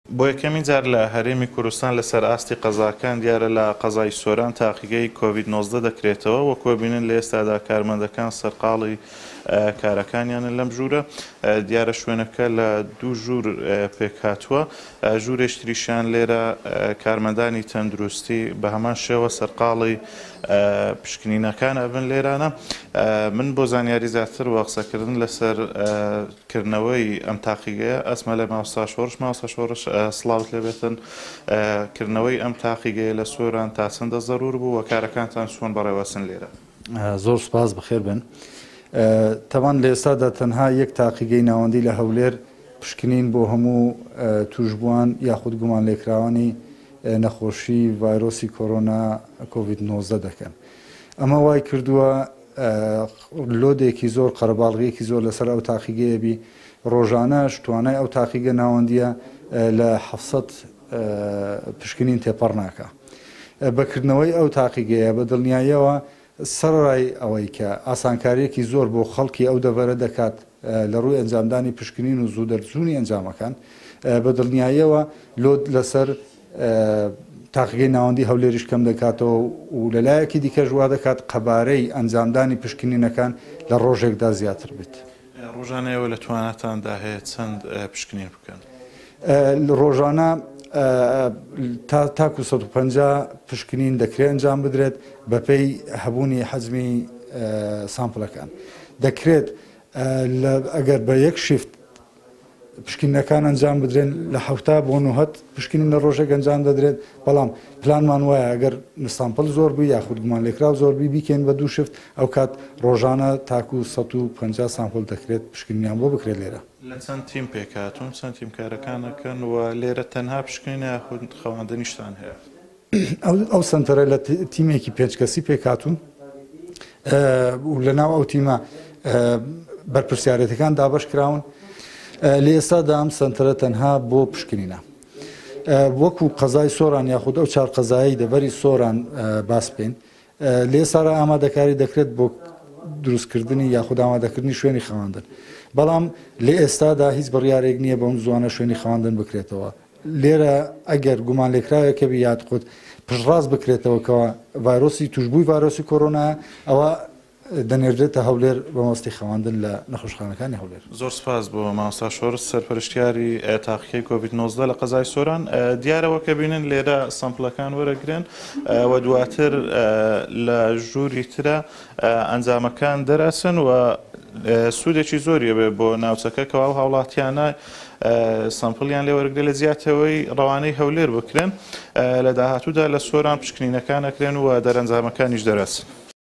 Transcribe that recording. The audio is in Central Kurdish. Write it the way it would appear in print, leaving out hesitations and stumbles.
بۆ یەکەمین جار لە هەرێمی کوردستان لەسەر ئاستی قەزاکان دیارە لە قەزای سۆران تاقیگەی کۆڤید 19 دەکرێتەوە. وەکو ئەبینن لە ئێستادا کارمەندەکان سەرقاڵی کارەکانیانن لەم ژوورە. دیارە شوێنەکە لە دوو ژوور پێکهاتووە، ژوورێش تریشیان لێرە کارمەندانی تەندروستی بە هەمان شێوە سەرقاڵی پشکنینەکان ئەبن لێرانە. من بۆ زانیاری زیاتر و قسەکردن لەسەر کردنەوەی ئەم تاقیگەیە ئەسمە لە مامۆستا شۆڕش. مامۆستا شۆڕش، سڵاوت لێبێتن. کردنەوەی ئەم تاقیگەیە لە سۆران تا چەندە زەرور بوو و کارەکانتان چۆن بەڕێوەچن لێرە؟ زۆر سوپاس، بەخێر بن. تەبان لە ئێستادا تەنها یەک تاقیگەی ناوەندی لە هەولێر پشکنین بۆ هەموو توشبووان یاخود گومان لێکراوانی نەخۆشی ڤایرۆسی کۆرۆنا کۆڤید 19 دەکەن. ئەمە وای کردووە لۆدێکی زۆر، قەرەباڵغیەکی زۆر لەسەر ئەو تاقیگەیە بی. ڕۆژانەش توانای ئەو تاقیگە ناوەندیە لە 700 پشکنین تێپەڕ ناکە. بەکردنەوەی ئەو تاقیگەیە بە دڵنیاییەوە سەرڕای ئەوەی کە ئاسانکاریەکی زۆر بۆ خەڵکی ئەو دەڤەرە دەکات لە ڕووی ئەنجامدانی پشکنین و زوو دەرچوونی ئەنجامەکان، بە دڵنیاییەوە لۆد لەسەر تاقیگەی ناوەندی هەولێریش کەم دەکاتەوە و لەلایەکی دیکەش وا دەکات قەبارەی ئەنجامدانی پشکنینەکان لە ڕۆژێکدا زیاتر بێت. ڕۆژانە ئێوە لە تواناتاندا هەیە چەند پشکنین بکەن؟ ڕۆژانە تاکو 150 پشکنین دەکرێت ئەنجام بدرێت بەپێی هەبوونی حەجمی سامپلەکان. دەکرێت ئەگەر بە یەک شیفت پشکنینەکان ئەنجام بدرێن لە 70 بۆ 90 پشکنین لە ڕۆژێک ئەنجام دەدرێت، بەڵام پلانمان وایە ئەگەر سامپل زۆر بوو یاخود گومان لێکراو زۆر بی بیکەین بە دوو شفت، ئەو کات ڕۆژانە تاکو 150 سامپل دەکرێت پشکنینیان بۆ بکرێت لێرە. لە چەند تیم پێکهاتوون، چەند تیم کارەکان ئەکەن و لێرە تەنها پشکنین یاخود خەواندنیشتان هەیە؟ ئەو سنتەرە لە تیمێکی پێنج کەسی پێکهاتوون و لە ناو ئەو تیمە بەرپرسیارەتەکان دابەش کراون. لە ئێستادا ئەم سنتەرە تەنها بۆ پشکنینە. وەکو قەزای سۆران یاخود ئەو چوار قەزایی دەڤەری سۆران باس بکەین، لێ سارا ئامادەکاری دەکرێت بۆ دروستکردنی یاخود ئامادەکردنی شوێنی خەواندن، بەڵام لە ئێستادا هیچ بڕیارێک نییە بەم زوانە شوێنی خەواندن بکرێتەوە. لێرە ئەگەر گومان لێکراوێکە بی یاخود پشتڕاست بکرێتەوە کەەوە ڤایرۆسی توشبووی ڤایرۆسی کۆرۆنا، ئەوە دەنێردرێتە هەولێر بە مەبەستی خەواندن لە نەخۆشخانەکانی هەولێر. زۆر سپاس بۆ مامۆستا شۆڕش، سەرپەرشتیاری تاقیکەی کۆڤید 19 لە قەزای سۆران. دیارەوە کە بینن لێرە سەمپلەکان وەرەگرن و دواتر لە ژووری ترە ئەنجامەکان دەرەچن و سوودێکی زۆری ئەبێ بۆ ناوچەکە کەوا ئەو هاوڵاتیانە سەمپڵیان لێ وەرگرێت لە جیاتەوەی ڕەوانەی هەولێر بکرێن. لە داهاتوودا لە سۆران پشکنینەکان ئەکرێن و دەرەنجامەکانیش دەرەچن.